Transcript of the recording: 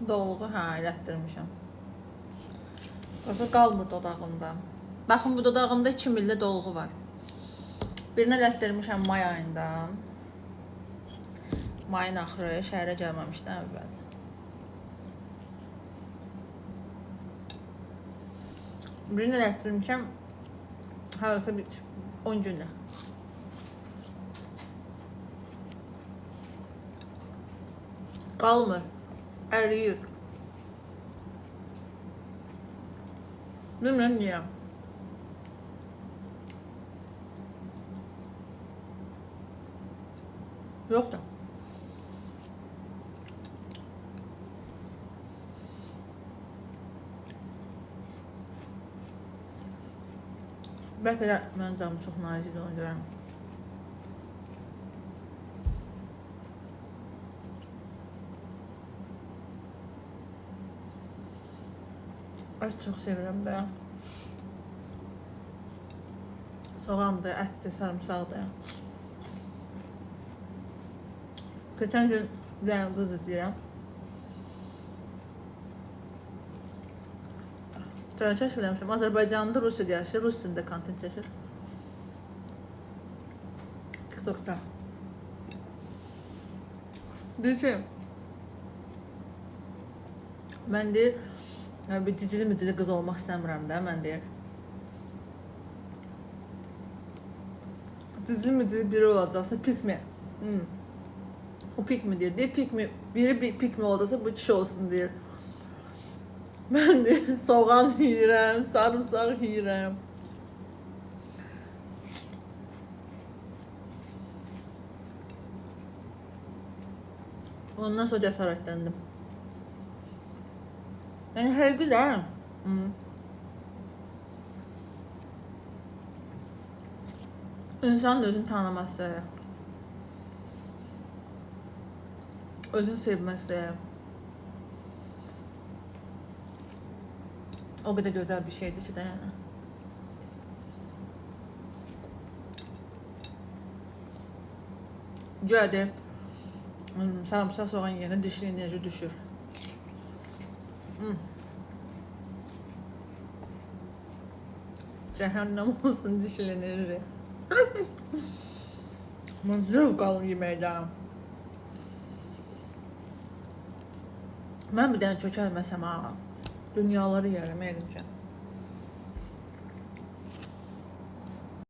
Dolğu, hə, elətdirmişəm. Yoxsa qalmır dodağımda. Baxın, bu dodağımda 2 milli dolğu var. Birini elətdirmişəm may ayında. Mayın axırı, şəhərə gəlməmişdən əvvəl. Birini elətdirmişəm hardasa bir 10 gündür. Qalmır. Əriyir. Bilmirəm niyə. Yox da. Bəlkə də mənim canım çox nazikdir ona görə. Ət çox sevirəm də. Soğandır, ətdir, sarımsaqdır. Keçən gün bir dənə qız izləyirəm. Kəşf eləmişəm. Azərbaycanda Rusiyada yaşayır, rus dilində kontent çəkir. TikTokda. Deyir ki, mən deyir, bir cicili micili qız olmaq istəmirəm də, mən deyir. Cicili micili biri olacaqsa pick me. O pick me deyir. Deyir pick me, biri bir pick me olacaqsa bu kişi olsun deyir. Mən deyir, soğan yeyirəm, sarımsaq yeyirəm. Ondan sonra cəsarətləndim. Yəni həqiqi də. İnsanın özünü tanıması, özünü sevməsi o qədər gözəl bir şeydir ki də yəni. Güya deyir, sarımsaq soğan yeyəndə dişli enerji düşür. Cəhənnəm olsun dişli enerji. Mən zövq alım yeməkdən. Mən bir dənə kökəlməsəm ha, dünyaları yeyərəm yəqin ki.